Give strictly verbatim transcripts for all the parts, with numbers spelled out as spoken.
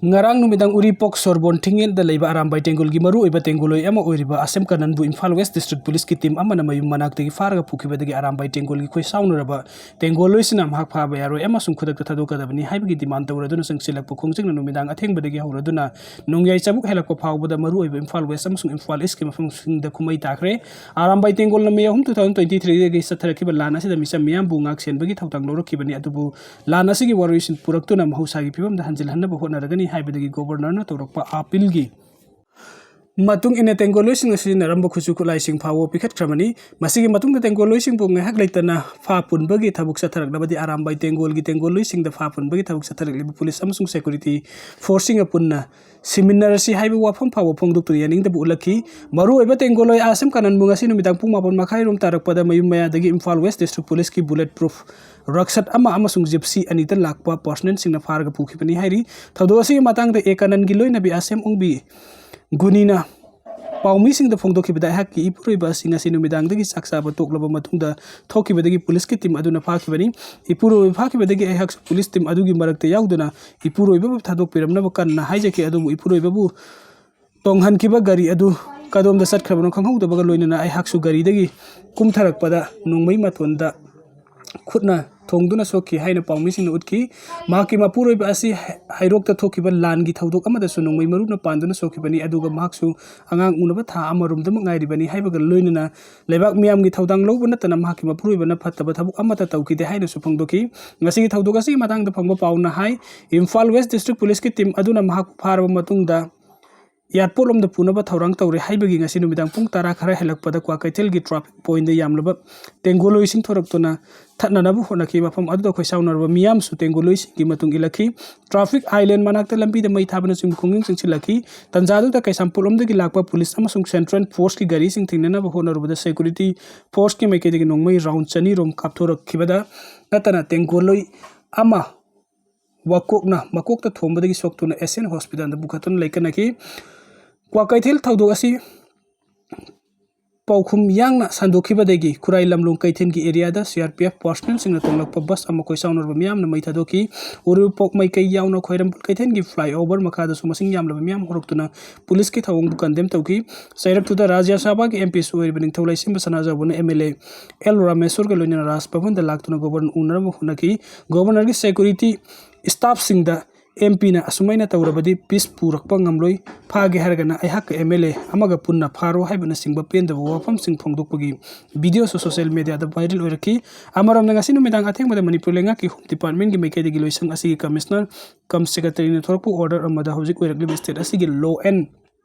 ꯉꯔꯥꯡ ꯅꯨꯃꯤꯗꯥꯡ ꯎꯔꯤꯄꯣꯛ ꯁꯣꯔꯕꯣꯟ ꯊꯤꯡꯉꯦꯟꯗ ꯂꯩꯕ ꯑꯔꯥꯝꯕꯥꯏ ꯇꯦꯡꯒꯣꯜꯒꯤ ꯃꯔꯨꯑꯣꯏꯕ ꯇꯦꯡꯒꯣꯜꯂꯣꯏ ꯑꯃ ꯑꯣꯏꯔꯤꯕ ꯑꯁꯦꯝ ꯀꯥꯅꯟꯕꯨ ꯏꯝꯐꯥꯜ ꯋꯦꯁ ꯗꯤꯁꯇ꯭ꯔꯤꯛ ꯄꯨꯂꯤꯁꯀꯤ ꯇꯤꯝ ꯑꯃꯅ ꯃꯌꯨꯝ ꯃꯅꯥꯛꯇꯒꯤ ꯐꯥꯔꯒ ꯄꯨꯈꯤꯕꯗꯒꯤ ꯑꯔꯥꯝꯕꯥꯏ ꯇꯦꯡꯒꯣꯜꯒꯤ ꯈꯣꯏꯁꯥꯎꯅꯔꯕ ꯇꯦꯡꯒꯣꯜꯂꯣꯏꯁꯤꯅ ꯃꯍꯥꯛ ꯐꯥꯕ ꯌꯥꯔꯣꯏ ꯑꯃꯁꯨꯡ ꯈꯨꯗꯛꯇ ꯊꯥꯗꯣꯛꯀꯗꯕꯅꯤ ꯍꯥꯏꯕꯒꯤ ꯗꯤꯃꯥꯟ ꯇꯧꯔꯗꯨꯅ ꯆꯪꯁꯤꯜꯂꯛꯄ ꯈꯣꯡꯖꯪꯅ ꯅꯨꯃꯤꯗꯥꯡ ꯑꯊꯦꯡꯕꯗꯒꯤ ꯍꯧꯔꯗꯨꯅ ꯅꯣꯡꯌꯥꯏ ꯆꯕꯨꯛ ꯍꯦꯜꯂꯛꯄ ꯐꯥꯎꯕꯗ ꯃꯔꯨꯑꯣꯏꯕ ꯏꯝꯐꯥꯜ ꯋꯦꯁ ꯑꯃꯁꯨꯡ ꯏꯝꯐꯥꯜ ꯏꯁꯀꯤ ꯃꯐꯝꯁꯤꯡꯗ ꯀꯨꯝꯃꯩ ꯇꯥꯈ꯭ꯔꯦ꯫ ꯑꯔꯥꯝꯕꯥꯏ ꯇꯦꯡꯒꯣꯜꯅ ꯃꯦ ꯑꯍꯨꯝ, two thousand twenty three ꯗꯒꯤ ꯆꯠꯊꯔꯛꯈꯤꯕ ꯂꯥꯟ ꯑꯁꯤꯗ ꯃꯤꯆꯝ ꯃꯤꯌꯥꯝꯕꯨ ꯉꯥꯛ ꯁꯦꯟꯕꯒꯤ ꯊꯧꯗꯥꯡ ꯂꯧꯔꯛꯈꯤꯕꯅꯤ, ꯑꯗꯨꯕꯨ ꯂꯥꯟ ꯑꯁꯤꯒꯤ ꯋꯥꯔꯣꯏꯁꯤꯟ ꯄꯨꯔꯛꯇꯨꯅ ꯃꯍꯧꯁꯥꯒꯤ ꯐꯤꯕꯝꯗ ꯍꯟꯖꯤꯜꯍꯟꯅꯕ ꯍꯣꯠꯅꯔꯒꯅꯤ ꯍꯥꯏꯕꯗꯒꯤ ꯒꯣꯕꯔꯅꯔꯅ ꯇꯧꯔꯛꯄ ꯑꯥꯄꯤꯜꯒꯤ ꯃꯇꯨꯡ ꯏꯟꯅ ꯇꯦꯡꯒꯣꯜꯂꯣꯏꯁꯤꯡꯅ ꯁꯤꯖꯤꯟꯅꯔꯝꯕ ꯈꯨꯠꯁꯨ ꯈꯨꯠꯂꯥꯏꯁꯤꯡ ꯐꯥꯎꯕ ꯄꯤꯈꯠꯈ꯭ꯔꯕꯅꯤ꯫ ꯃꯁꯤꯒꯤ ꯃꯇꯨꯡꯗ ꯇꯦꯡꯒꯣꯜꯂꯣꯏꯁꯤꯡꯕꯨ ꯉꯥꯏꯍꯥꯛ ꯂꯩꯇꯅ ꯐꯥ ꯄꯨꯟꯕꯒꯤ ꯊꯕꯛ ꯆꯠꯊꯔꯛꯂꯕꯗꯤ ꯑꯔꯥꯝꯕꯥꯏ ꯇꯦꯡꯒꯣꯜꯒꯤ ꯇꯦꯡꯒꯣꯜꯂꯣꯏꯁꯤꯡꯗ ꯐꯥ ꯄꯨꯟꯕꯒꯤ ꯊꯕꯛ ꯆꯠꯊꯔꯛꯂꯤꯕ ꯄꯨꯂꯤꯁ ꯑꯃꯁꯨꯡ ꯁꯦꯀ꯭ꯌꯨꯔꯤꯇꯤ ꯐꯣꯔꯁꯁꯤꯡꯒ ꯄꯨꯟꯅ ꯁꯤꯃꯤꯟꯅꯔꯁꯤ ꯍꯥꯏꯕ ꯋꯥꯐꯝ ꯐꯥꯎꯕ ꯐꯣꯡꯗꯣꯛꯇꯨꯅ ꯌꯥꯅꯤꯡꯗꯕ ꯎꯠꯂꯛꯈꯤ꯫ ꯃꯔꯨꯑꯣꯏꯕ ꯇꯦꯡꯒꯣꯜꯂꯣꯏ ꯑꯁꯦꯝ ꯀꯥꯅꯟꯕꯨ ꯉꯁꯤ ꯅꯨꯃꯤꯗꯥꯡ ꯄꯨꯡ ꯃꯥꯄꯟ ꯃꯈꯥꯏꯔꯣꯝ ꯇꯥꯔꯛꯄꯗ ꯃꯌꯨꯝ ꯃꯌꯥꯗꯒꯤ ꯏꯝꯐꯥꯜ ꯋꯦꯁ ꯗꯤꯁꯇ꯭ꯔꯤꯛ ꯄꯨꯂꯤꯁꯀꯤ ꯕꯨꯂꯦꯠ ꯄ꯭ꯔꯨꯐ ꯔꯛꯁꯠ ꯑꯃ ꯑꯃꯁꯨꯡ ꯖꯤꯞꯁꯤ ꯑꯅꯤꯗ ꯂꯥꯛꯄ ꯄꯥꯔꯁꯅꯦꯜꯁꯤꯡꯅ ꯐꯥꯔꯒ ꯄꯨꯈꯤꯕꯅꯤ ꯍꯥꯏꯔꯤ꯫ ꯊꯧꯗꯣꯛ ꯑꯁꯤꯒꯤ ꯃꯇꯥꯡꯗ ꯑꯦ ꯀꯥꯅꯟꯒꯤ ꯂꯣꯏꯅꯕꯤ ꯑꯁꯦꯝ ꯑꯣꯡꯕꯤ ꯒꯨꯅꯤꯅ ꯄꯥꯎꯃꯤꯁꯤꯡꯗ ꯐꯣꯡꯗꯣꯛꯈꯤꯕꯗ, ꯑꯩꯍꯥꯛꯀꯤ ꯏꯄꯨꯔꯣꯏꯕ ꯑꯁꯤ ꯉꯁꯤ ꯅꯨꯃꯤꯗꯥꯡꯗꯒꯤ ꯆꯥꯛ ꯆꯥꯕ ꯇꯣꯛꯂꯕ ꯃꯇꯨꯡꯗ ꯊꯣꯛꯈꯤꯕꯗꯒꯤ ꯄꯨꯂꯤꯁꯀꯤ ꯇꯤꯝ ꯑꯗꯨꯅ ꯐꯥꯈꯤꯕꯅꯤ꯫ ꯏꯄꯨꯔꯣꯏꯕ ꯐꯥꯈꯤꯕꯗꯒꯤ ꯑꯩꯍꯥꯛꯁꯨ ꯄꯨꯂꯤꯁ ꯇꯤꯝ ꯑꯗꯨꯒꯤ ꯃꯔꯛꯇ ꯌꯥꯎꯗꯨꯅ ꯏꯄꯨꯔꯣꯏꯕꯕꯨ ꯊꯥꯗꯣꯛꯄꯤꯔꯝꯅꯕ ꯀꯟꯅ ꯍꯥꯏꯖꯈꯤ, ꯑꯗꯨꯕꯨ ꯏꯄꯨꯔꯣꯏꯕꯕꯨ ꯇꯣꯡꯍꯟꯈꯤꯕ ꯒꯥꯔꯤ ꯑꯗꯨ ꯀꯗꯣꯝꯗ ꯆꯠꯈ꯭ꯔꯕꯅꯣ ꯈꯪꯍꯧꯗꯕꯒ ꯂꯣꯏꯅꯅ ꯑꯩꯍꯥꯛꯁꯨ ꯒꯥꯔꯤꯗꯒꯤ ꯀꯨꯝꯊꯔꯛꯄꯗ ꯅꯣꯡꯃꯩ ꯃꯇꯣꯟꯗ ꯈꯨꯠꯅ ꯊꯣꯡꯗꯨꯅ ꯁꯣꯛꯈꯤ ꯍꯥꯏꯅ ꯄꯥꯎꯃꯤꯁꯤꯡꯅ ꯎꯠꯈꯤ꯫ ꯃꯍꯥꯛꯀꯤ ꯃꯄꯨꯔꯣꯏꯕ ꯑꯁꯤ ꯍꯩꯔꯣꯛꯇ ꯊꯣꯛꯈꯤꯕ ꯂꯥꯟꯒꯤ ꯊꯧꯗꯣꯛ ꯑꯃꯗꯁꯨ ꯅꯣꯡꯃꯩ ꯃꯔꯨꯅ ꯄꯥꯟꯗꯨꯅ ꯁꯣꯛꯈꯤꯕꯅꯤ, ꯑꯗꯨꯒ ꯃꯍꯥꯛꯁꯨ ꯑꯉꯥꯡ ꯎꯅꯕ ꯊꯥ ꯑꯃꯔꯣꯝꯗꯃꯛ ꯉꯥꯏꯔꯤꯕꯅꯤ ꯍꯥꯏꯕꯒ ꯂꯣꯏꯅꯅ ꯂꯩꯕꯥꯛ ꯃꯤꯌꯥꯝꯒꯤ ꯊꯧꯗꯥꯡ ꯂꯧꯕ ꯅꯠꯇꯅ ꯃꯍꯥꯛꯀꯤ ꯃꯄꯨꯔꯣꯏꯕꯅ ꯐꯠꯇꯕ ꯊꯕꯛ ꯑꯃꯠꯇ ꯇꯧꯈꯤꯗꯦ ꯍꯥꯏꯅꯁꯨ ꯐꯣꯡꯗꯣꯛꯈꯤ꯫ ꯉꯁꯤꯒꯤ ꯊꯧꯗꯣꯛ ꯑꯁꯤꯒꯤ ꯃꯇꯥꯡꯗ ꯐꯪꯕ ꯄꯥꯎꯅ ꯍꯥꯏ, ꯏꯝꯐꯥꯜ ꯋꯦꯁ ꯗꯤꯁꯇ꯭ꯔꯤꯛ ꯄꯨꯂꯤꯁꯀꯤ ꯇꯤꯝ ꯑꯗꯨꯅ ꯃꯍꯥꯛꯄꯨ ꯐꯥꯔꯕ ꯃꯇꯨꯡꯗ ꯏꯌꯥꯔꯄꯣꯔꯠ ꯂꯣꯝꯗ ꯄꯨꯅꯕ ꯊꯧꯔꯥꯡ ꯇꯧꯔꯦ ꯍꯥꯏꯕꯒꯤ ꯉꯁꯤ ꯅꯨꯃꯤꯗꯥꯡ ꯄꯨꯡ ꯇꯔꯥ ꯈꯔ ꯍꯦꯜꯂꯛꯄꯗ ꯀ꯭ꯋꯥꯀꯩꯊꯦꯜꯒꯤ ꯇ꯭ꯔꯥꯐꯤꯛ ꯄꯣꯏꯟꯗ ꯌꯥꯝꯂꯕ ꯇꯦꯡꯒꯣꯜꯂꯣꯏꯁꯤꯡ ꯊꯣꯔꯛꯇꯨꯅ ꯊꯠꯅꯅꯕ ꯍꯣꯠꯅꯈꯤ꯫ ꯃꯐꯝ ꯑꯗꯨꯗ ꯈꯣꯏꯁꯥꯎꯅꯔꯕ ꯃꯤꯌꯥꯝꯁꯨ ꯇꯦꯡꯒꯣꯜꯂꯣꯏꯁꯤꯡꯒꯤ ꯃꯇꯨꯡ ꯏꯜꯂꯛꯈꯤ꯫ ꯇ꯭ꯔꯥꯐꯤꯛ ꯑꯥꯏꯂꯦꯟ ꯃꯅꯥꯛꯇ ꯂꯝꯕꯤꯗ ꯃꯩ ꯊꯥꯕꯅꯆꯤꯡꯕ ꯈꯣꯡꯖꯪ ꯆꯪꯁꯤꯜꯂꯛꯈꯤ꯫ ꯇꯟꯖꯥꯗꯨꯗ ꯀꯩꯁꯥꯝꯄꯨꯔꯂꯣꯝꯗꯒꯤ ꯂꯥꯛꯄ ꯄꯨꯂꯤꯁ ꯑꯃꯁꯨꯡ ꯁꯦꯟꯇ꯭ꯔꯦꯜ ꯐꯣꯔꯁꯀꯤ ꯒꯥꯔꯤꯁꯤꯡ ꯊꯦꯡꯅꯅꯕ ꯍꯣꯠꯅꯔꯨꯕꯗ ꯁꯦꯀ꯭ꯌꯨꯔꯤꯇꯤ ꯐꯣꯔꯁꯀꯤ ꯃꯥꯏꯀꯩꯗꯒꯤ ꯅꯣꯡꯃꯩ ꯔꯥꯎꯟ ꯆꯅꯤ ꯔꯣꯝ ꯀꯥꯞꯊꯣꯔꯛꯈꯤꯕꯗ ꯅꯠꯇꯅ ꯇꯦꯡꯒꯣꯜꯂꯣꯏ ꯑꯃ ꯋꯥꯀꯣꯛꯅ ꯃꯀꯣꯛꯇ ꯊꯣꯝꯕꯗꯒꯤ ꯁꯣꯛꯇꯨꯅ ꯑꯦꯁꯤꯌꯥꯟ ꯍꯣꯁꯄꯤꯇꯥꯜꯗ ꯄꯨꯈꯠꯇꯨꯅ ꯂꯩꯀꯠꯅꯈꯤ꯫ ꯀ꯭ꯋꯥꯀꯩꯊꯦꯜ ꯊꯧꯗꯣꯛ ꯑꯁꯤ ꯄꯥꯎꯈꯨꯝ ꯌꯥꯡꯅ ꯁꯟꯗꯣꯛꯈꯤꯕꯗꯒꯤ ꯈꯨꯔꯥꯏ ꯂꯝꯂꯣꯡ ꯀꯩꯊꯦꯜꯒꯤ ꯑꯦꯔꯤꯌꯥꯗ ꯁꯤ ꯑꯥꯔ ꯄꯤ ꯑꯦꯐ ꯄꯥꯔꯁꯅꯦꯜꯁꯤꯡꯅ ꯇꯣꯡꯂꯛꯄ ꯕꯁ ꯑꯃ ꯀꯣꯏꯆꯥꯎꯅꯔꯕ ꯃꯤꯌꯥꯝꯅ ꯃꯩ ꯊꯥꯗꯣꯛꯈꯤ꯫ ꯎꯔꯤꯄꯣꯛ ꯃꯥꯏꯀꯩ ꯌꯥꯎꯅ ꯈ꯭ꯋꯥꯏꯔꯝꯕꯨꯜ ꯀꯩꯊꯦꯜꯒꯤ ꯐ꯭ꯂꯥꯏꯑꯣꯚꯔ ꯃꯈꯥꯗꯁꯨ ꯃꯁꯤꯡ ꯌꯥꯝꯂꯕ ꯃꯤꯌꯥꯝ ꯍꯧꯔꯛꯇꯨꯅ ꯄꯨꯂꯤꯁꯀꯤ ꯊꯧꯑꯣꯡꯕꯨ ꯀꯟꯗꯦꯝ ꯇꯧꯈꯤ꯫ ꯆꯩꯔꯛꯇꯨꯗ ꯔꯥꯖ꯭ꯌ ꯁꯚꯥꯒꯤ ꯑꯦꯝ ꯄꯤꯁꯨ ꯑꯣꯏꯔꯤꯕ ꯅꯤꯡꯊꯧ ꯂꯩꯁꯦꯝꯕ ꯁꯅꯥꯖꯥꯎꯕꯅ ꯑꯦꯝ ꯑꯦꯜ ꯑꯦ ꯑꯦꯜ ꯔꯥꯃꯦꯁꯣꯔꯒ ꯂꯣꯏꯅꯅ ꯔꯥꯖ ꯚꯕꯟꯗ ꯂꯥꯛꯇꯨꯅ ꯒꯣꯕꯔꯅꯔ ꯎꯅꯅꯕ ꯍꯣꯠꯅꯈꯤ꯫ ꯒꯣꯕꯔꯅꯔꯒꯤ ꯁꯦꯀ꯭ꯌꯨꯔꯤꯇꯤ ꯁ꯭ꯇꯥꯐꯁꯤꯡꯗ ꯑꯦꯝ ꯄꯤꯅ ꯑꯁꯨꯃꯥꯏꯅ ꯇꯧꯔꯕꯗꯤ ꯄꯤꯁ ꯄꯨꯔꯛꯄ ꯉꯝꯂꯣꯏ, ꯐꯥꯒꯦ ꯍꯥꯏꯔꯒꯅ ꯑꯩꯍꯥꯛꯀ ꯑꯦꯝ ꯑꯦꯜ ꯑꯦ ꯑꯃꯒ ꯄꯨꯟꯅ ꯐꯥꯔꯣ ꯍꯥꯏꯕꯅꯆꯤꯡꯕ ꯄꯦꯟꯗꯕ ꯋꯥꯐꯝꯁꯤꯡ ꯐꯣꯡꯗꯣꯛꯄꯒꯤ ꯚꯤꯗꯤꯑꯣꯁꯨ ꯁꯣꯁꯤꯌꯦꯜ ꯃꯤꯗꯤꯌꯥꯗ ꯚꯥꯏꯔꯦꯜ ꯑꯣꯏꯔꯛꯈꯤ꯫ ꯑꯃꯔꯣꯝꯗ ꯉꯁꯤ ꯅꯨꯃꯤꯗꯥꯡ ꯑꯊꯦꯡꯕꯗ ꯃꯅꯤꯄꯨꯔ ꯂꯩꯉꯥꯛꯀꯤ ꯍꯣꯝ ꯗꯤꯄꯥꯔꯠꯃꯦꯟꯒꯤ ꯃꯥꯏꯀꯩꯗꯒꯤ ꯂꯣꯏꯁꯪ ꯑꯁꯤꯒꯤ ꯀꯃꯤꯁꯅꯔ ꯀꯝ ꯁꯦꯀ꯭ꯔꯦꯇꯔꯤꯅ ꯊꯣꯔꯛꯄ ꯑꯣꯔꯗꯔ ꯑꯃꯗ ꯍꯧꯖꯤꯛ ꯑꯣꯏꯔꯛꯂꯤꯕ ꯁ꯭ꯇꯦꯠ ꯑꯁꯤꯒꯤ ꯂꯣ ꯑꯦꯟ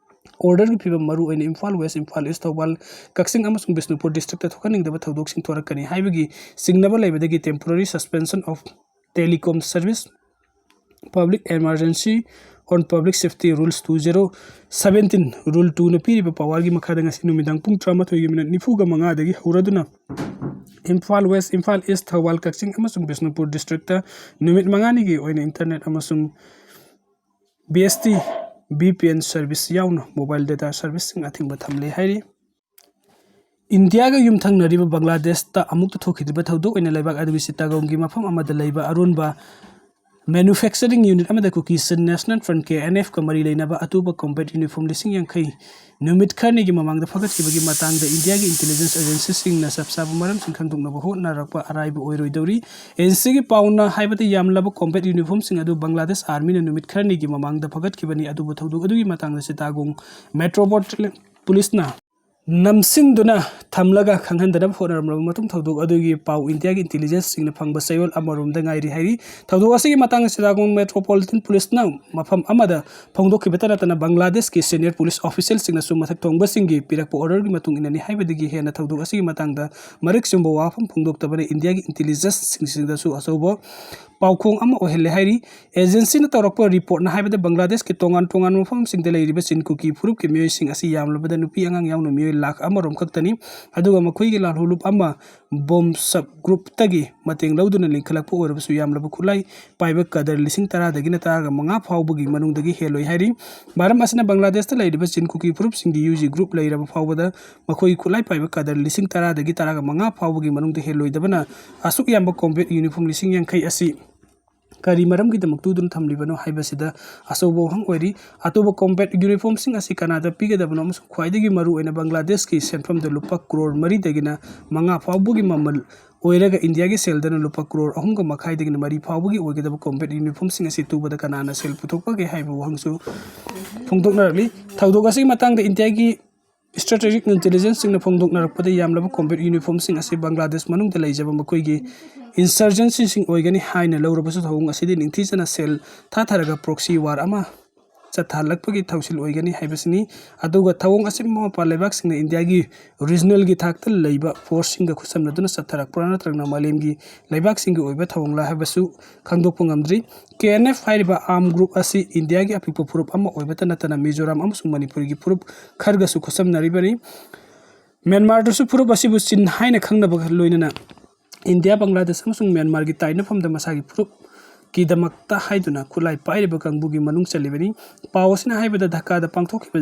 ꯑꯣꯔꯗꯔꯒꯤ ꯐꯤꯕꯝ ꯃꯔꯨ ꯑꯣꯏꯅ ꯏꯝꯐꯥꯜ ꯋꯦꯁ, ꯏꯝꯐꯥꯜ ꯏꯁ, ꯊꯧꯕꯥꯜ, ꯀꯛꯆꯤꯡ ꯑꯃꯁꯨꯡ ꯕꯤꯁꯅꯨꯄꯨꯔ ꯗꯤꯁꯇ꯭ꯔꯤꯛꯇ ꯊꯣꯛꯍꯟꯅꯤꯡꯗꯕ ꯊꯧꯗꯣꯛꯁꯤꯡ ꯊꯣꯔꯛꯀꯅꯤ ꯍꯥꯏꯕꯒꯤ ꯆꯤꯡꯅꯕ ꯂꯩꯕꯗꯒꯤ temporary suspension of telecom service, public emergency on public safety rules two zero seventeen, rule two ꯅ ꯄꯤꯔꯤꯕ ꯄꯥꯋꯔꯒꯤ ꯃꯈꯥꯗ ꯉꯁꯤ ꯅꯨꯃꯤꯗꯥꯡ ꯄꯨꯡ ꯇꯔꯥꯃꯥꯊꯣꯏꯒꯤ ꯃꯤꯅꯠ ꯅꯤꯐꯨꯒ ꯃꯉꯥꯗꯒꯤ ꯍꯧꯔꯗꯨꯅ ꯏꯝꯐꯥꯜ ꯋꯦꯁ, ꯏꯝꯐꯥꯜ ꯏꯁ, ꯊꯧꯕꯥꯜ, ꯀꯛꯆꯤꯡ ꯑꯃꯁꯨꯡ ꯕꯤꯁꯅꯨꯄꯨꯔ ꯗꯤꯁꯇ꯭ꯔꯤꯛꯇ ꯅꯨꯃꯤꯠ ꯃꯉꯥꯅꯤꯒꯤ ꯑꯣꯏꯅ ꯏꯟꯇꯔꯅꯦꯠ ꯑꯃꯁꯨꯡ B S T, V P N service ꯌꯥꯎꯅ ꯃꯣꯕꯥꯏꯜ ꯗꯦꯇꯥ ꯁꯔꯚꯤꯁꯁꯤꯡ ꯑꯊꯤꯡꯕ ꯊꯝꯂꯦ ꯍꯥꯏꯔꯤ꯫ ꯏꯟꯗꯤꯌꯥꯒ ꯌꯨꯝꯊꯪꯅꯔꯤꯕ ꯕꯪꯒ꯭ꯂꯥꯗꯦꯁꯇ ꯑꯃꯨꯛꯇ ꯊꯣꯛꯈꯤꯗ꯭ꯔꯤꯕ ꯊꯧꯗꯣꯛ ꯑꯣꯏꯅ ꯂꯩꯕꯥꯛ ꯑꯗꯨꯒꯤ ꯆꯤꯇꯥꯒꯣꯡꯒꯤ ꯃꯐꯝ ꯑꯃꯗ ꯂꯩꯕ ꯑꯔꯣꯟꯕ manufacturing unit ꯑꯃꯗ ꯀꯨꯀꯤ ꯆꯤꯟ National Front, ꯀꯦ ꯑꯦꯟ ꯑꯦꯐꯀ ꯃꯔꯤ ꯂꯩꯅꯕ ꯑꯇꯨꯕ combat uniform ꯂꯤꯁꯤꯡ ꯌꯥꯡꯈꯩ ꯅꯨꯃꯤꯠ ꯈꯔꯅꯤꯒꯤ ꯃꯃꯥꯡꯗ ꯐꯒꯠꯈꯤꯕꯒꯤ ꯃꯇꯥꯡꯗ ꯏꯟꯗꯤꯌꯥꯒꯤ intelligence agencyꯁꯤꯡꯅ ꯆꯞ ꯆꯥꯕ ꯃꯔꯝꯁꯤꯡ ꯈꯪꯗꯣꯛꯅꯕ ꯍꯣꯠꯅꯔꯛꯄ ꯑꯔꯥꯏꯕ ꯑꯣꯏꯔꯣꯏꯗꯧꯔꯤ꯫ ꯑꯦꯖꯦꯟꯁꯤꯒꯤ ꯄꯥꯎꯅ ꯍꯥꯏꯕꯗ, ꯌꯥꯝꯂꯕ combat uniformꯁꯤꯡ ꯑꯗꯨ ꯕꯪꯒ꯭ꯂꯥꯗꯦꯁ ꯑꯥꯔꯃꯤꯅ ꯅꯨꯃꯤꯠ ꯈꯔꯅꯤꯒꯤ ꯃꯃꯥꯡꯗ ꯐꯒꯠꯈꯤꯕꯅꯤ꯫ ꯑꯗꯨꯕꯨ ꯊꯧꯗꯣꯛ ꯑꯗꯨꯒꯤ ꯃꯇꯥꯡꯗ ꯆꯤꯇꯥꯒꯣꯡ ꯃꯦꯇ꯭ꯔꯣꯄꯣꯂꯤꯇꯥꯟ ꯄꯨꯂꯤꯁꯅ ꯅꯝꯁꯤꯟꯗꯨꯅ ꯊꯝꯂꯒ ꯈꯪꯍꯟꯗꯅꯕ ꯍꯣꯠꯅꯔꯝꯂꯕ ꯃꯇꯨꯡ, ꯊꯧꯗꯣꯛ ꯑꯗꯨꯒꯤ ꯄꯥꯎ ꯏꯟꯗꯤꯌꯥꯒꯤ intelligenceꯁꯤꯡꯅ ꯐꯪꯕ ꯆꯌꯣꯜ ꯑꯃꯔꯣꯝꯗ ꯉꯥꯏꯔꯤ ꯍꯥꯏꯔꯤ꯫ ꯊꯧꯗꯣꯛ ꯑꯁꯤꯒꯤ ꯃꯇꯥꯡꯗ ꯆꯤꯇꯥꯒꯣꯡ ꯃꯦꯇ꯭ꯔꯣꯄꯣꯂꯤꯇꯥꯟ ꯄꯨꯂꯤꯁꯅ ꯃꯐꯝ ꯑꯃꯗ ꯐꯣꯡꯗꯣꯛꯈꯤꯕꯇ ꯅꯠꯇꯅ ꯕꯪꯒ꯭ꯂꯥꯗꯦꯁꯀꯤ senior police officialꯁꯤꯡꯅꯁꯨ ꯃꯊꯛ ꯊꯣꯡꯕꯁꯤꯡꯒꯤ ꯄꯤꯔꯛꯄ orderꯒꯤ ꯃꯇꯨꯡ ꯏꯟꯅꯅꯤ ꯍꯥꯏꯕꯗꯒꯤ ꯍꯦꯟꯅ ꯊꯧꯗꯣꯛ ꯑꯁꯤꯒꯤ ꯃꯇꯥꯡꯗ ꯃꯔꯤꯛ ꯆꯨꯝꯕ ꯋꯥꯐꯝ ꯐꯣꯡꯗꯣꯛꯇꯕꯅ ꯏꯟꯗꯤꯌꯥꯒꯤ intelligenceꯁꯤꯡꯗꯁꯨ ꯑꯆꯧꯕ ꯄꯥꯎꯈꯣꯡ ꯑꯃ ꯑꯣꯏꯍꯜꯂꯦ ꯍꯥꯏꯔꯤ꯫ ꯑꯦꯖꯦꯟꯁꯤꯅ ꯇꯧꯔꯛꯄ ꯔꯤꯄꯣꯔꯠꯅ ꯍꯥꯏꯕꯗ ꯕꯪꯒ꯭ꯂꯥꯗꯦꯁꯀꯤ ꯇꯣꯉꯥꯟ ꯇꯣꯉꯥꯟꯕ ꯃꯐꯝꯁꯤꯡꯗ ꯂꯩꯔꯤꯕ ꯆꯤꯟ ꯀꯨꯀꯤ ꯐꯨꯔꯨꯞꯀꯤ ꯃꯤꯑꯣꯏꯁꯤꯡ ꯑꯁꯤ ꯌꯥꯝꯂꯕꯗ ꯅꯨꯄꯤ ꯑꯉꯥꯡ ꯌꯥꯎꯅ ꯃꯤꯑꯣꯏ ꯂꯥꯈ ꯑꯃꯔꯣꯝ ꯈꯛꯇꯅꯤ꯫ ꯑꯗꯨꯒ ꯃꯈꯣꯏꯒꯤ ꯂꯥꯜꯍꯧꯂꯨꯞ ꯑꯃ ꯕꯣꯝ ꯁꯕ ꯒ꯭ꯔꯨꯞꯇꯒꯤ ꯃꯇꯦꯡ ꯂꯧꯗꯨꯅ ꯂꯤꯡꯈꯠꯂꯛꯄ ꯑꯣꯏꯔꯕꯁꯨ ꯌꯥꯝꯂꯕ ꯈꯨꯠꯂꯥꯏ ꯄꯥꯏꯕ ꯀꯗꯔ ꯂꯤꯁꯤꯡ ꯇꯔꯥꯗꯒꯤꯅ ꯇꯔꯥꯒ ꯃꯉꯥ ꯐꯥꯎꯕꯒꯤ ꯃꯅꯨꯡꯗꯒꯤ ꯍꯦꯜꯂꯣꯏ ꯍꯥꯏꯔꯤ꯫ ꯃꯔꯝ ꯑꯁꯤꯅ ꯕꯪꯒ꯭ꯂꯥꯗꯦꯁꯇ ꯂꯩꯔꯤꯕ ꯆꯤꯟ ꯀꯨꯀꯤ ꯐꯨꯔꯨꯞꯁꯤꯡꯒꯤ ꯌꯨ ꯖꯤ ꯒ꯭ꯔꯨꯞ ꯂꯩꯔꯕ ꯐꯥꯎꯕꯗ ꯃꯈꯣꯏꯒꯤ ꯈꯨꯠꯂꯥꯏ ꯄꯥꯏꯕ ꯀꯗꯔ ꯂꯤꯁꯤꯡ ꯇꯔꯥꯗꯒꯤ ꯇꯔꯥꯒ ꯃꯉꯥ ꯐꯥꯎꯕꯒꯤ ꯃꯅꯨꯡꯗ ꯍꯦꯜꯂꯣꯏꯗꯕꯅ ꯑꯁꯨꯛ ꯌꯥꯝꯕ ꯀꯣꯝꯕꯦꯠ ꯌꯨꯅꯤꯐꯣꯔꯝ ꯂꯤꯁꯤꯡ ꯌꯥꯡꯈꯩ ꯑꯁꯤ ꯀꯔꯤ ꯃꯔꯝꯒꯤꯗꯃꯛ ꯇꯨꯗꯨꯅ ꯊꯝꯂꯤꯕꯅꯣ ꯍꯥꯏꯕꯁꯤꯗ ꯑꯆꯧꯕ ꯋꯥꯍꯪ ꯑꯣꯏꯔꯤ꯫ ꯑꯇꯣꯞꯄ ꯀꯣꯝꯕꯦꯠ ꯌꯨꯅꯤꯐꯣꯔꯝꯁꯤꯡ ꯑꯁꯤ ꯀꯅꯥꯗ ꯄꯤꯒꯗꯕꯅꯣ ꯑꯃꯁꯨꯡ ꯈ꯭ꯋꯥꯏꯗꯒꯤ ꯃꯔꯨꯑꯣꯏꯅ ꯕꯪꯒ꯭ꯂꯥꯗꯦꯁꯀꯤ ꯁꯦꯟꯐꯝꯗ ꯂꯨꯄꯥ ꯀ꯭ꯔꯣꯔ ꯃꯔꯤꯗꯒꯤꯅ ꯃꯉꯥ ꯐꯥꯎꯕꯒꯤ ꯃꯃꯜ ꯑꯣꯏꯔꯒ ꯏꯟꯗꯤꯌꯥꯒꯤ ꯁꯦꯜꯗꯅ ꯂꯨꯄꯥ ꯀ꯭ꯔꯣꯔ ꯑꯍꯨꯝꯒ ꯃꯈꯥꯏꯗꯒꯤꯅ ꯃꯔꯤ ꯐꯥꯎꯕꯒꯤ ꯑꯣꯏꯒꯗꯕ ꯀꯣꯝꯕꯦꯠ ꯌꯨꯅꯤꯐꯣꯔꯝꯁꯤꯡ ꯑꯁꯤ ꯇꯨꯕꯗ ꯀꯅꯥꯅ ꯁꯦꯜ ꯄꯨꯊꯣꯛꯄꯒꯦ ꯍꯥꯏꯕ ꯋꯥꯍꯪꯁꯨ ꯐꯣꯡꯗꯣꯛꯅꯔꯛꯂꯤ꯫ ꯊꯧꯗꯣꯛ ꯑꯁꯤꯒꯤ ꯃꯇꯥꯡꯗ ꯏꯟꯗꯤꯌꯥꯒꯤ ꯏꯁꯇ꯭ꯔꯦꯇꯦꯖꯤꯛ ꯏꯟꯇꯦꯂꯤꯖꯦꯟꯁꯁꯤꯡꯅ ꯐꯣꯡꯗꯣꯛꯅꯔꯛꯄꯗ ꯌꯥꯝꯂꯕ ꯀꯣꯝꯕꯦꯠ ꯌꯨꯅꯤꯐꯣꯔꯝꯁꯤꯡ ꯑꯁꯤ ꯕꯪꯒ꯭ꯂꯥꯗꯦꯁ ꯃꯅꯨꯡꯗ ꯂꯩꯖꯕ ꯃꯈꯣꯏꯒꯤ ꯏꯟꯁꯔꯖꯦꯟꯁꯤꯁꯤꯡ ꯑꯣꯏꯒꯅꯤ ꯍꯥꯏꯅ ꯂꯧꯔꯕꯁꯨ ꯊꯧꯑꯣꯡ ꯑꯁꯤꯗꯤ ꯅꯤꯡꯊꯤꯖꯅ ꯁꯦꯜ ꯊꯥꯊꯔꯒ ꯄ꯭ꯔꯣꯛꯁꯤ ꯋꯥꯔ ꯑꯃ ꯆꯠꯊꯍꯜꯂꯛꯄꯒꯤ ꯊꯧꯁꯤꯜ ꯑꯣꯏꯒꯅꯤ ꯍꯥꯏꯕꯁꯤꯅꯤ꯫ ꯑꯗꯨꯒ ꯊꯧꯑꯣꯡ ꯑꯁꯤ ꯃꯃꯥ ꯃꯄꯥ ꯂꯩꯕꯥꯛꯁꯤꯡꯅ ꯏꯟꯗꯤꯌꯥꯒꯤ ꯔꯤꯖꯅꯦꯜꯒꯤ ꯊꯥꯛꯇ ꯂꯩꯕ ꯐꯣꯔꯁꯁꯤꯡꯒ ꯈꯨꯠꯁꯝꯅꯗꯨꯅ ꯆꯠꯊꯔꯛꯄ꯭ꯔꯥ ꯅꯠꯇ꯭ꯔꯒꯅ ꯃꯥꯂꯦꯝꯒꯤ ꯂꯩꯕꯥꯛꯁꯤꯡꯒꯤ ꯑꯣꯏꯕ ꯊꯧꯑꯣꯡꯂꯥ ꯍꯥꯏꯕꯁꯨ ꯈꯪꯗꯣꯛꯄ ꯉꯝꯗ꯭ꯔꯤ꯫ ꯀꯦ ꯑꯦꯟ ꯑꯦꯐ ꯍꯥꯏꯔꯤꯕ ꯑꯥꯔꯝ ꯒ꯭ꯔꯨꯞ ꯑꯁꯤ ꯏꯟꯗꯤꯌꯥꯒꯤ ꯑꯄꯤꯛꯄ ꯐꯨꯔꯨꯞ ꯑꯃ ꯑꯣꯏꯕꯇ ꯅꯠꯇꯅ ꯃꯤꯖꯣꯔꯥꯝ ꯑꯃꯁꯨꯡ ꯃꯅꯤꯄꯨꯔꯒꯤ ꯐꯨꯔꯨꯞ ꯈꯔꯒꯁꯨ ꯈꯨꯠꯁꯝꯅꯔꯤꯕꯅꯤ꯫ ꯃ꯭ꯌꯥꯟꯃꯥꯔꯗꯁꯨ ꯐꯨꯔꯨꯞ ꯑꯁꯤꯕꯨ ꯆꯤꯟ ꯍꯥꯏꯅ ꯈꯪꯅꯕꯒ ꯂꯣꯏꯅꯅ ꯏꯟꯗꯤꯌꯥ, ꯕꯪꯒ꯭ꯂꯥꯗꯦꯁ ꯑꯃꯁꯨꯡ ꯃ꯭ꯌꯥꯟꯃꯥꯔꯒꯤ ꯇꯥꯏꯅꯐꯝꯗ ꯃꯁꯥꯒꯤ ꯐꯨꯔꯨꯞꯀꯤꯗꯃꯛꯇ ꯍꯥꯏꯗꯨꯅ ꯈꯨꯠꯂꯥꯏ ꯄꯥꯏꯔꯤꯕ ꯀꯥꯡꯕꯨꯒꯤ ꯃꯅꯨꯡ ꯆꯜꯂꯤꯕꯅꯤ꯫ ꯄꯥꯎ ꯑꯁꯤꯅ ꯍꯥꯏꯕꯗ ꯙꯥꯀꯥꯗ ꯄꯥꯡꯊꯣꯛꯈꯤꯕ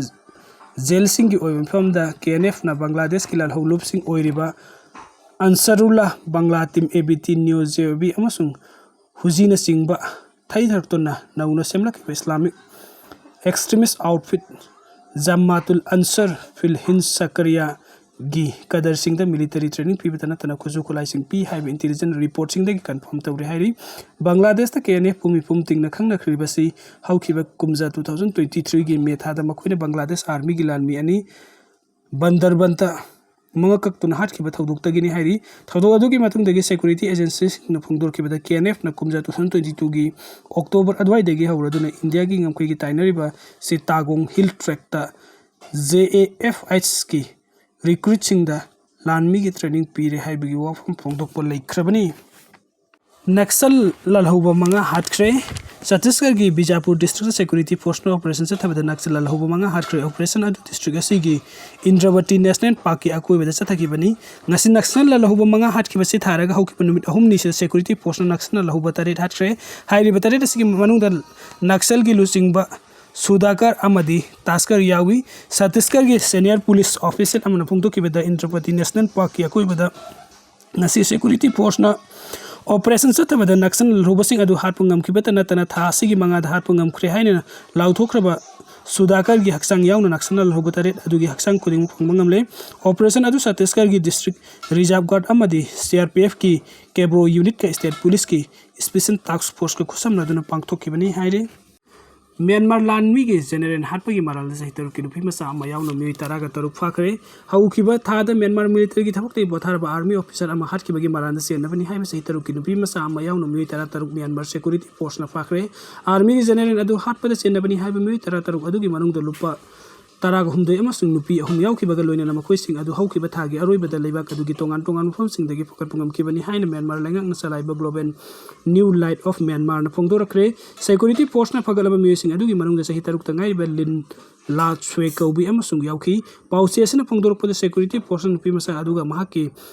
ꯖꯦꯜꯁꯤꯡꯒꯤ ꯑꯣꯏꯕ ꯃꯤꯐꯝꯗ ꯀꯦ ꯑꯦꯟ ꯑꯦꯐꯅ ꯕꯪꯒ꯭ꯂꯥꯗꯦꯁꯀꯤ ꯂꯥꯜꯍꯧꯂꯨꯞꯁꯤꯡ ꯑꯣꯏꯔꯤꯕ Ansarullah, Bangla team A B T neo J A B ꯑꯃꯁꯨꯡ ꯍꯨꯖꯤꯅꯆꯤꯡꯕ ꯊꯩꯊꯔꯛꯇꯨꯅ ꯅꯧꯅ ꯁꯦꯝꯂꯛꯈꯤꯕ Islamic extremist outfit Jamaatul Ansar Fil Hind ꯁꯀꯔꯤꯌꯥꯒꯤ ꯀꯗꯔꯁꯤꯡꯗ ꯃꯤꯂꯤꯇꯔꯤ ꯇ꯭ꯔꯦꯅꯤꯡ ꯄꯤꯕꯇ ꯅꯠꯇꯅ ꯈꯨꯠꯁꯨ ꯈꯨꯠꯂꯥꯏꯁꯤꯡ ꯄꯤ ꯍꯥꯏꯕ ꯏꯟꯇꯦꯂꯤꯖꯦꯟꯁ ꯔꯤꯄꯣꯔꯠꯁꯤꯡꯗꯒꯤ ꯀꯟꯐꯥꯔꯝ ꯇꯧꯔꯦ ꯍꯥꯏꯔꯤ꯫ ꯕꯪꯒ꯭ꯂꯥꯗꯦꯁꯇ ꯀꯦ ꯑꯦꯟ ꯑꯦꯐꯄꯨ ꯃꯤꯄꯨꯝ ꯇꯤꯡꯅ ꯈꯪꯅꯈ꯭ꯔꯤꯕꯁꯤ ꯍꯧꯈꯤꯕ ꯀꯨꯝꯖꯥ ꯇꯨ ꯊꯥꯎꯖꯟ ꯇ꯭ꯋꯦꯟꯇꯤ ꯊ꯭ꯔꯤꯒꯤ ꯃꯦ ꯊꯥꯗ ꯃꯈꯣꯏꯅ ꯕꯪꯒ꯭ꯂꯥꯗꯦꯁ ꯑꯥꯔꯃꯤꯒꯤ ꯂꯥꯟꯃꯤ ꯑꯅꯤ ꯕꯟꯗꯔꯕꯟꯇ ꯃꯉꯛ ꯀꯛꯇꯨꯅ ꯍꯥꯠꯈꯤꯕ ꯊꯧꯗꯣꯛꯇꯒꯤꯅꯤ ꯍꯥꯏꯔꯤ꯫ ꯊꯧꯗꯣꯛ ꯑꯗꯨꯒꯤ ꯃꯇꯨꯡꯗꯒꯤ ꯁꯦꯀ꯭ꯌꯨꯔꯤꯇꯤ ꯑꯦꯖꯦꯟꯁꯤꯁꯤꯡꯅ ꯐꯣꯡꯗꯣꯔꯛꯈꯤꯕꯗ ꯀꯦ ꯑꯦꯟ ꯑꯦꯐꯅ ꯀꯨꯝꯖꯥ ꯇꯨ ꯊꯥꯎꯖꯟ ꯇ꯭ꯋꯦꯟꯇꯤ ꯇꯨꯒꯤ ꯑꯣꯛꯇꯣꯕꯔ ꯑꯗꯨꯋꯥꯏꯗꯒꯤ ꯍꯧꯔꯗꯨꯅ ꯏꯟꯗꯤꯌꯥꯒꯤ ꯉꯝꯈꯩꯒꯤ ꯇꯥꯏꯅꯔꯤꯕ ꯆꯤꯇꯥꯒꯣꯡ ꯍꯤꯜ ꯇ꯭ꯔꯦꯛꯇ ꯖꯦ ꯑꯦ ꯑꯦꯐ ꯑꯩꯆꯀꯤ ꯔꯤꯀ꯭ꯔꯨꯠꯁꯤꯡꯗ ꯂꯥꯟꯃꯤꯒꯤ ꯇ꯭ꯔꯦꯅꯤꯡ ꯄꯤꯔꯦ ꯍꯥꯏꯕꯒꯤ ꯋꯥꯐꯝ ꯐꯣꯡꯗꯣꯛꯄ ꯂꯩꯈ꯭ꯔꯕꯅꯤ꯫ ꯅꯛꯁꯜ ꯂꯥꯜꯍꯧꯕ ꯃꯉꯥ ꯍꯥꯠꯈ꯭ꯔꯦ꯫ ꯆꯇꯤꯁꯒꯔꯒꯤ ꯕꯤꯖꯥꯄꯨꯔ ꯗꯤꯁꯇ꯭ꯔꯤꯛꯇ ꯁꯦꯀ꯭ꯌꯨꯔꯤꯇꯤ ꯐꯣꯔꯁꯅ ꯑꯣꯄꯔꯦꯁꯟ ꯆꯠꯊꯕꯗ ꯅꯛꯁꯜ ꯂꯥꯜꯍꯧꯕ ꯃꯉꯥ ꯍꯥꯠꯈ꯭ꯔꯦ꯫ ꯑꯣꯄꯔꯦꯁꯟ ꯑꯗꯨ ꯗꯤꯁꯇ꯭ꯔꯤꯛ ꯑꯁꯤꯒꯤ ꯏꯟꯗ꯭ꯔꯕꯇꯤ ꯅꯦꯁꯅꯦꯜ ꯄꯥꯔꯛꯀꯤ ꯑꯀꯣꯏꯕꯗ ꯆꯠꯊꯈꯤꯕꯅꯤ꯫ ꯉꯁꯤ ꯅꯛꯁꯜ ꯂꯥꯜꯍꯧꯕ ꯃꯉꯥ ꯍꯥꯠꯈꯤꯕꯁꯤ ꯊꯥꯔꯒ ꯍꯧꯈꯤꯕ ꯅꯨꯃꯤꯠ ꯑꯍꯨꯝꯅꯤꯁꯤꯗ ꯁꯦꯀ꯭ꯌꯨꯔꯤꯇꯤ ꯐꯣꯔꯁꯅ ꯅꯛꯁꯜ ꯂꯥꯜꯍꯧꯕ ꯇꯔꯦꯠ ꯍꯥꯠꯈ꯭ꯔꯦ꯫ ꯍꯥꯏꯔꯤꯕ ꯇꯔꯦꯠ ꯑꯁꯤꯒꯤ ꯃꯅꯨꯡꯗ ꯅꯛꯁꯜꯒꯤ ꯂꯨꯆꯤꯡꯕ ꯁꯨꯗꯥꯀꯔ ꯑꯃꯗꯤ ꯇꯥꯁꯀꯔ ꯌꯥꯎꯏ꯫ ꯆꯇꯤꯁꯒꯔꯒꯤ ꯁꯦꯅꯤꯌꯔ ꯄꯨꯂꯤꯁ ꯑꯣꯐꯤꯁꯤꯌꯦꯜ ꯑꯃꯅ ꯐꯣꯡꯗꯣꯛꯈꯤꯕꯗ ꯏꯟꯗ꯭ꯔꯄꯇꯤ ꯅꯦꯁꯅꯦꯜ ꯄꯥꯔꯛꯀꯤ ꯑꯀꯣꯏꯕꯗ ꯉꯁꯤ ꯁꯦꯀ꯭ꯌꯨꯔꯤꯇꯤ ꯐꯣꯔꯁꯅ ꯑꯣꯄꯔꯦꯁꯟ ꯆꯠꯊꯕꯗ ꯅꯛꯁꯜ ꯂꯥꯜꯍꯧꯕꯁꯤꯡ ꯑꯗꯨ ꯍꯥꯠꯄ ꯉꯝꯈꯤꯕꯇ ꯅꯠꯇꯅ ꯊꯥ ꯑꯁꯤꯒꯤ ꯃꯉꯥꯗ ꯍꯥꯠꯄ ꯉꯝꯈ꯭ꯔꯦ ꯍꯥꯏꯅ ꯂꯥꯎꯊꯣꯛꯈ꯭ꯔꯕ ꯁꯨꯗꯥꯀꯔꯒꯤ ꯍꯛꯆꯥꯡ ꯌꯥꯎꯅ ꯅꯛꯁꯜ ꯂꯥꯜꯍꯧꯕ ꯇꯔꯦꯠ ꯑꯗꯨꯒꯤ ꯍꯛꯆꯥꯡ ꯈꯨꯗꯤꯡꯃꯛ ꯐꯪꯕ ꯉꯝꯂꯦ꯫ ꯑꯣꯄꯔꯦꯁꯟ ꯑꯗꯨ ꯆꯇꯤꯁꯒꯔꯒꯤ ꯗꯤꯁꯇ꯭ꯔꯤꯛ ꯔꯤꯖꯥꯔꯚ ꯒꯥꯔꯗ ꯑꯃꯗꯤ ꯁꯤ ꯑꯥꯔ ꯄꯤ ꯑꯦꯐꯀꯤ ꯀꯦꯕ꯭ꯔꯣ ꯌꯨꯅꯤꯠꯀ ꯁ꯭ꯇꯦꯠ ꯄꯨꯂꯤꯁꯀꯤ ꯁ꯭ꯄꯦꯁꯤꯌꯦꯜ ꯇꯥꯁꯛ ꯐꯣꯔꯁꯀ ꯈꯨꯠꯁꯝꯅꯗꯨꯅ ꯄꯥꯡꯊꯣꯛꯈꯤꯕꯅꯤ ꯍꯥꯏꯔꯤ꯫ ꯃ꯭ꯌꯥꯟꯃꯥꯔ ꯂꯥꯟꯃꯤꯒꯤ ꯖꯦꯅꯦꯔꯦꯜ ꯍꯥꯠꯄꯒꯤ ꯃꯔꯥꯜꯗ ꯆꯍꯤ ꯇꯔꯨꯛꯀꯤ ꯅꯨꯄꯤ ꯃꯆꯥ ꯑꯃ ꯌꯥꯎꯅ ꯃꯤꯑꯣꯏ ꯇꯔꯥꯒ ꯇꯔꯨꯛ ꯐꯥꯈ꯭ꯔꯦ꯫ ꯍꯧꯈꯤꯕ ꯊꯥꯗ ꯃ꯭ꯌꯥꯟꯃꯥꯔ ꯃꯤꯂꯤꯇꯔꯤꯒꯤ ꯊꯕꯛꯇꯒꯤ ꯄꯣꯊꯥꯔꯕ ꯑꯥꯔꯃꯤ ꯑꯣꯐꯤꯁꯥꯔ ꯑꯃ ꯍꯥꯠꯈꯤꯕꯒꯤ ꯃꯔꯥꯜꯗ ꯆꯦꯟꯅꯕꯅꯤ ꯍꯥꯏꯕ ꯆꯍꯤ ꯇꯔꯨꯛꯀꯤ ꯅꯨꯄꯤ ꯃꯆꯥ ꯑꯃ ꯌꯥꯎꯅ ꯃꯤꯑꯣꯏ ꯇꯔꯥ ꯇꯔꯨꯛ ꯃ꯭ꯌꯥꯟꯃꯥꯔ ꯁꯦꯀ꯭ꯌꯨꯔꯤꯇꯤ ꯐꯣꯔꯁꯅ ꯐꯥꯈ꯭ꯔꯦ꯫ ꯑꯥꯔꯃꯤꯒꯤ ꯖꯦꯅꯦꯔꯦꯜ ꯑꯗꯨ ꯍꯥꯠꯄꯗ ꯆꯦꯟꯅꯕꯅꯤ ꯍꯥꯏꯕ ꯃꯤꯑꯣꯏ ꯇꯔꯥ ꯇꯔꯨꯛ ꯑꯗꯨꯒꯤ ꯃꯅꯨꯡꯗ ꯂꯨꯄꯥ ꯇꯔꯥꯒ ꯍꯨꯝꯗꯣꯏ ꯑꯃꯁꯨꯡ ꯅꯨꯄꯤ ꯑꯍꯨꯝ ꯌꯥꯎꯈꯤꯕꯒ ꯂꯣꯏꯅꯅ ꯃꯈꯣꯏꯁꯤꯡ ꯑꯗꯨ ꯍꯧꯈꯤꯕ ꯊꯥꯒꯤ ꯑꯔꯣꯏꯕꯗ ꯂꯩꯕꯥꯛ ꯑꯗꯨꯒꯤ ꯇꯣꯉꯥꯟ ꯇꯣꯉꯥꯟꯕ ꯃꯐꯝꯁꯤꯡꯗꯒꯤ ꯐꯒꯠꯄ ꯉꯝꯈꯤꯕꯅꯤ ꯍꯥꯏꯅ ꯃ꯭ꯌꯥꯟꯃꯥꯔ ꯂꯩꯉꯥꯛꯅ ꯆꯂꯥꯏꯕ ꯒ꯭ꯂꯣꯕꯦꯜ ꯅ꯭ꯌꯨ ꯂꯥꯏꯠ ꯑꯣꯐ ꯃ꯭ꯌꯥꯟꯃꯥꯔꯅ ꯐꯣꯡꯗꯣꯔꯛꯈ꯭ꯔꯦ꯫ ꯁꯦꯀ꯭ꯌꯨꯔꯤꯇꯤ ꯐꯣꯔꯁꯅ ꯐꯒꯠꯂꯕ ꯃꯤꯑꯣꯏꯁꯤꯡ ꯑꯗꯨꯒꯤ ꯃꯅꯨꯡꯗ ꯆꯍꯤ ꯇꯔꯨꯛꯇ ꯉꯥꯏꯔꯤꯕ ꯂꯤꯟ ꯂꯥ ꯁ꯭ꯋꯦ ꯀꯧꯕꯤ ꯑꯃꯁꯨ ꯌꯥꯎꯈꯤ꯫ ꯄꯥꯎꯆꯦ ꯑꯁꯤꯅ ꯐꯣꯡꯗꯣꯔꯛꯄꯗ ꯁꯦꯀ꯭ꯌꯨꯔꯤꯇꯤ ꯐꯣꯔꯁꯅ ꯅꯨꯄꯤ ꯃꯆꯥ ꯑꯗꯨꯒ ꯃꯍꯥꯛꯀꯤ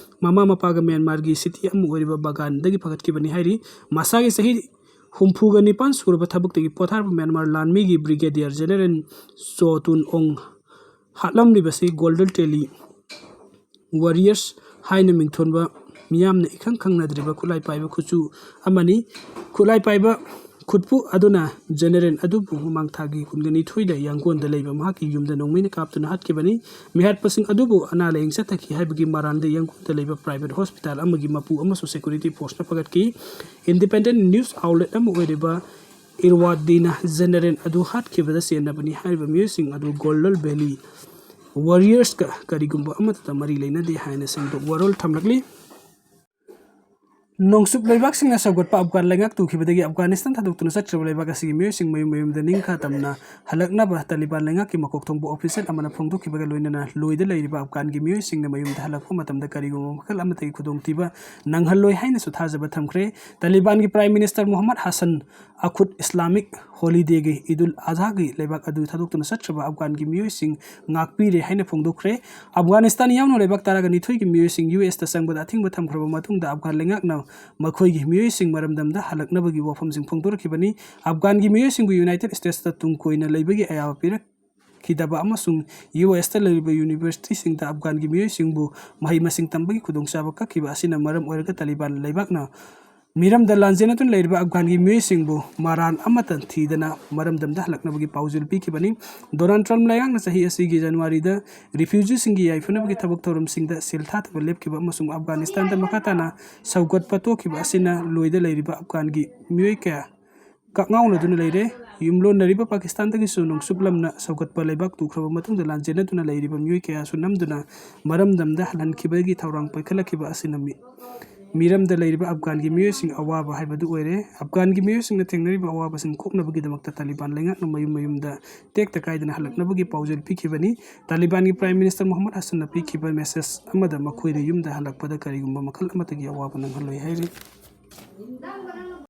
ꯃꯃꯥ ꯃꯄꯥꯒ ꯃ꯭ꯌꯥꯟꯃꯥꯔꯒꯤ ꯁꯤꯇꯤ ꯑꯃ ꯑꯣꯏꯔꯤꯕ ꯕꯒꯥꯟꯗꯒꯤ ꯐꯒꯠꯈꯤꯕꯅꯤ ꯍꯥꯏꯔꯤ꯫ ꯃꯁꯥꯒꯤ ꯆꯍꯤ ꯍꯨꯝꯐꯨꯒ ꯅꯤꯄꯥꯟ ꯁꯨꯔꯕ ꯊꯕꯛꯇꯒꯤ ꯄꯣꯊꯥꯔꯕ ꯃ꯭ꯌꯥꯟꯃꯥꯔ ꯂꯥꯟꯃꯤꯒꯤ ꯕ꯭ꯔꯤꯒꯦꯗꯤꯌꯔ ꯖꯦꯅꯦꯔꯦꯜ ꯆꯣ ꯇꯨꯟ ꯑꯣꯡ ꯍꯥꯠꯂꯝꯂꯤꯕꯁꯤ ꯒꯣꯜꯗꯟ ꯇꯦꯂꯤ ꯋꯥꯔꯤꯌꯔꯁ ꯍꯥꯏꯅ ꯃꯤꯡꯊꯣꯟꯕ ꯃꯤꯌꯥꯝꯅ ꯏꯈꯪ ꯈꯪꯅꯗ꯭ꯔꯤꯕ ꯈꯨꯠꯂꯥꯏ ꯄꯥꯏꯕ ꯈꯨꯠꯁꯨ ꯑꯃꯅꯤ꯫ ꯈꯨꯠꯂꯥꯏ ꯄꯥꯏꯕ ꯈꯨꯠꯄꯨ ꯑꯗꯨꯅ ꯖꯦꯅꯦꯔꯦꯜ ꯑꯗꯨꯕꯨ ꯃꯃꯥꯡ ꯊꯥꯒꯤ ꯀꯨꯟꯒ ꯅꯤꯊꯣꯏꯗ ꯌꯥꯡꯒꯣꯟꯗ ꯂꯩꯕ ꯃꯍꯥꯛꯀꯤ ꯌꯨꯝꯗ ꯅꯣꯡꯃꯩꯅ ꯀꯥꯞꯇꯨꯅ ꯍꯥꯠꯈꯤꯕꯅꯤ꯫ ꯃꯤꯍꯥꯠꯄꯁꯤꯡ ꯑꯗꯨꯕꯨ ꯑꯅꯥ ꯂꯥꯌꯦꯡ ꯆꯠꯊꯈꯤ ꯍꯥꯏꯕꯒꯤ ꯃꯔꯥꯜꯗ ꯌꯥꯡꯒꯣꯟꯗ ꯂꯩꯕ ꯄ꯭ꯔꯥꯏꯚꯦꯠ ꯍꯣꯁꯄꯤꯇꯥꯜ ꯑꯃꯒꯤ ꯃꯄꯨ ꯑꯃꯁꯨ ꯁꯦꯀ꯭ꯌꯨꯔꯤꯇꯤ ꯐꯣꯔꯁꯅ ꯐꯒꯠꯈꯤ꯫ ꯏꯟꯗꯤꯄꯦꯟꯗꯦꯟ ꯅ꯭ꯌꯨꯁ ꯑꯥꯎꯠꯂꯦꯠ ꯑꯃ ꯑꯣꯏꯔꯤꯕ ꯏꯔꯋꯥꯗꯤꯅ ꯖꯦꯅꯦꯔꯦꯜ ꯑꯗꯨ ꯍꯥꯠꯈꯤꯕꯗ ꯆꯦꯟꯅꯕꯅꯤ ꯍꯥꯏꯔꯤꯕ ꯃꯤꯑꯣꯏꯁꯤꯡ ꯑꯗꯨ ꯒꯣꯜꯗꯟ ꯚꯦꯂꯤ ꯋꯥꯔꯤꯌꯔꯁꯀ ꯀꯔꯤꯒꯨꯝꯕ ꯑꯃꯠꯇ ꯃꯔꯤ ꯂꯩꯅꯗꯦ ꯍꯥꯏꯅ ꯁꯦꯡꯗꯣꯛ ꯋꯥꯔꯣꯜ ꯊꯝꯂꯛꯂꯤ꯫ ꯅꯣꯡꯆꯨꯞ ꯂꯩꯕꯥꯛꯁꯤꯡꯅ ꯁꯧꯒꯠꯄ ꯑꯐꯒꯥꯟ ꯂꯩꯉꯥꯛ ꯇꯨꯈꯤꯕꯗꯒꯤ ꯑꯐꯒꯥꯅꯤꯁꯇꯥꯟ ꯊꯥꯗꯣꯛꯇꯨꯅ ꯆꯠꯈ꯭ꯔꯕ ꯂꯩꯕꯥꯛ ꯑꯁꯤꯒꯤ ꯃꯤꯑꯣꯏꯁꯤꯡ ꯃꯌꯨꯝ ꯃꯌꯨꯝꯗ ꯅꯤꯡꯈꯥ ꯇꯝꯅ ꯍꯜꯂꯛꯅꯕ ꯇꯥꯂꯤꯕꯥꯟ ꯂꯩꯉꯥꯛꯀꯤ ꯃꯀꯣꯛ ꯊꯣꯡꯕ ꯑꯣꯐꯤꯁꯤꯌꯦꯜ ꯑꯃꯅ ꯐꯣꯡꯗꯣꯛꯈꯤꯕꯒ ꯂꯣꯏꯅꯅ ꯂꯣꯏꯗ ꯂꯩꯔꯤꯕ ꯑꯐꯒꯥꯟꯒꯤ ꯃꯤꯑꯣꯏꯁꯤꯡꯅ ꯃꯌꯨꯝꯗ ꯍꯜꯂꯛꯄ ꯃꯇꯝꯗ ꯀꯔꯤꯒꯨꯝꯕ ꯃꯈꯜ ꯑꯃꯠꯇꯒꯤ ꯈꯨꯗꯣꯡꯊꯤꯕ ꯅꯪꯍꯜꯂꯣꯏ ꯍꯥꯏꯅꯁꯨ ꯊꯥꯖꯕ ꯊꯝꯈ꯭ꯔꯦ꯫ ꯇꯥꯂꯤꯕꯥꯟꯒꯤ prime minister Mohammad Hasan ꯑꯈꯨꯠ Islamic ꯍꯣꯂꯤꯗꯦꯒꯤ ꯏꯗꯨꯜ ꯑꯖꯥꯒꯤ ꯂꯩꯕꯥꯛ ꯑꯗꯨ ꯊꯥꯗꯣꯛꯇꯨꯅ ꯆꯠꯈ꯭ꯔꯕ ꯑꯐꯒꯥꯟꯒꯤ ꯃꯤꯑꯣꯏꯁꯤꯡ ꯉꯥꯛꯄꯤꯔꯦ ꯍꯥꯏꯅ ꯐꯣꯡꯗꯣꯛꯈ꯭ꯔꯦ꯫ ꯑꯐꯒꯥꯅꯤꯁꯇꯥꯟ ꯌꯥꯎꯅ ꯂꯩꯕꯥꯛ ꯇꯔꯥꯒ ꯅꯤꯊꯣꯏꯒꯤ ꯃꯤꯑꯣꯏꯁꯤꯡ ꯌꯨ ꯑꯦꯁꯇ ꯆꯪꯕꯗ ꯑꯊꯤꯡꯕ ꯊꯝꯈ꯭ꯔꯕ ꯃꯇꯨꯡꯗ ꯑꯐꯒꯥꯟ ꯂꯩꯉꯥꯛꯅ ꯃꯈꯣꯏꯒꯤ ꯃꯤꯑꯣꯏꯁꯤꯡ ꯃꯔꯝꯗꯝꯗ ꯍꯜꯂꯛꯅꯕꯒꯤ ꯋꯥꯐꯝꯁꯤꯡ ꯐꯣꯡꯗꯣꯔꯛꯈꯤꯕꯅꯤ꯫ ꯑꯐꯒꯥꯟꯒꯤ ꯃꯤꯑꯣꯏꯁꯤꯡꯕꯨ ꯌꯨꯅꯥꯏꯇꯦꯗ ꯁ꯭ꯇꯦꯠꯁꯇ ꯇꯨꯡ ꯀꯣꯏꯅ ꯂꯩꯕꯒꯤ ꯑꯌꯥꯕ ꯄꯤꯔꯛꯈꯤꯗꯕ ꯑꯃꯁꯨꯡ ꯌꯨ ꯑꯦꯁꯇ ꯂꯩꯔꯤꯕ ꯌꯨꯅꯤꯚꯔꯁꯤꯇꯤꯁꯤꯡꯗ ꯑꯐꯒꯥꯟꯒꯤ ꯃꯤꯑꯣꯏꯁꯤꯡꯕꯨ ꯃꯍꯩ ꯃꯁꯤꯡ ꯇꯝꯕꯒꯤ ꯈꯨꯗꯣꯡꯆꯥꯕ ꯀꯛꯈꯤꯕ ꯑꯁꯤꯅ ꯃꯔꯝ ꯑꯣꯏꯔꯒ ꯇꯥꯂꯤꯕꯥꯟ ꯂꯩꯕꯥꯛꯅ ꯃꯤꯔꯝꯗ ꯂꯥꯟꯖꯦꯟꯅꯗꯨꯅ ꯂꯩꯔꯤꯕ ꯑꯐꯒꯥꯟꯒꯤ ꯃꯤꯑꯣꯏꯁꯤꯡꯕꯨ ꯃꯔꯥꯟ ꯑꯃꯠꯇ ꯊꯤꯗꯅ ꯃꯔꯝꯗꯝꯗ ꯍꯜꯂꯛꯅꯕꯒꯤ ꯄꯥꯎꯖꯦꯜ ꯄꯤꯈꯤꯕꯅꯤ꯫ ꯗꯣꯅꯥꯜꯗ ꯇ꯭ꯔꯝꯞ ꯂꯩꯉꯥꯛꯅ ꯆꯍꯤ ꯑꯁꯤꯒꯤ ꯖꯅꯋꯥꯔꯤꯗ ꯔꯤꯐ꯭ꯌꯨꯖꯤꯁꯤꯡꯒꯤ ꯌꯥꯏꯐꯅꯕꯒꯤ ꯊꯕꯛ ꯊꯧꯔꯝꯁꯤꯡꯗ ꯁꯦꯜ ꯊꯥꯗꯕ ꯂꯦꯞꯈꯤꯕ ꯑꯃꯁꯨꯡ ꯑꯐꯒꯥꯅꯤꯁꯇꯥꯟꯗ ꯃꯈꯥ ꯇꯥꯅ ꯁꯧꯒꯠꯄ ꯇꯣꯛꯈꯤꯕ ꯑꯁꯤꯅ ꯂꯣꯏꯗ ꯂꯩꯔꯤꯕ ꯑꯐꯒꯥꯟꯒꯤ ꯃꯤꯑꯣꯏ ꯀꯌꯥ ꯀꯛꯉꯥꯎꯅꯗꯨꯅ ꯂꯩꯔꯦ꯫ ꯌꯨꯝꯂꯣꯟꯅꯔꯤꯕ ꯄꯥꯀꯤꯁꯇꯥꯟꯗꯒꯤꯁꯨ ꯅꯣꯡꯆꯨꯞ ꯂꯝꯅ ꯁꯧꯒꯠꯄ ꯂꯩꯕꯥꯛ ꯇꯨꯈ꯭ꯔꯕ ꯃꯇꯨꯡꯗ ꯂꯥꯟꯖꯦꯟꯅꯗꯨꯅ ꯂꯩꯔꯤꯕ ꯃꯤꯑꯣꯏ ꯀꯌꯥꯁꯨ ꯅꯝꯗꯨꯅ ꯃꯔꯝꯗꯝꯗ ꯍꯜꯍꯟꯈꯤꯕꯒꯤ ꯊꯧꯔꯥꯡ ꯄꯥꯏꯈꯠꯂꯛꯈꯤꯕ ꯑꯁꯤꯅ ꯃꯤ-, ꯃꯤꯔꯝꯗ ꯂꯩꯔꯤꯕ ꯑꯐꯒꯥꯟꯒꯤ ꯃꯤꯑꯣꯏꯁꯤꯡ ꯑꯋꯥꯕ ꯍꯥꯏꯕꯗꯨ ꯑꯣꯏꯔꯦ꯫ ꯑꯐꯒꯥꯟꯒꯤ ꯃꯤꯑꯣꯏꯁꯤꯡꯅ ꯊꯦꯡꯅꯔꯤꯕ ꯑꯋꯥꯕꯁꯤꯡ ꯀꯣꯛꯅꯕꯒꯤꯗꯃꯛꯇ ꯇꯥꯂꯤꯕꯥꯟ ꯂꯩꯉꯥꯛꯅ ꯃꯌꯨꯝ ꯃꯌꯨꯝꯗ ꯇꯦꯛꯇ ꯀꯥꯏꯗꯅ ꯍꯜꯂꯛꯅꯕꯒꯤ ꯄꯥꯎꯖꯦꯜ ꯄꯤꯈꯤꯕꯅꯤ꯫ ꯇꯥꯂꯤꯕꯥꯟꯒꯤ ꯄ꯭ꯔꯥꯏꯝ ꯃꯤꯅꯤꯁꯇꯔ ꯃꯣꯍꯝꯃꯗ ꯍꯁꯟꯅ ꯄꯤꯈꯤꯕ ꯃꯦꯁꯦꯖ ꯑꯃꯗ ꯃꯈꯣꯏꯗ ꯌꯨꯝꯗ ꯍꯜꯂꯛꯄꯗ ꯀꯔꯤꯒꯨꯝꯕ ꯃꯈꯜ ꯑꯃꯠꯇꯒꯤ ꯑꯋꯥꯕ ꯅꯪꯍꯜꯂꯣꯏ ꯍꯥꯏꯔꯤ꯫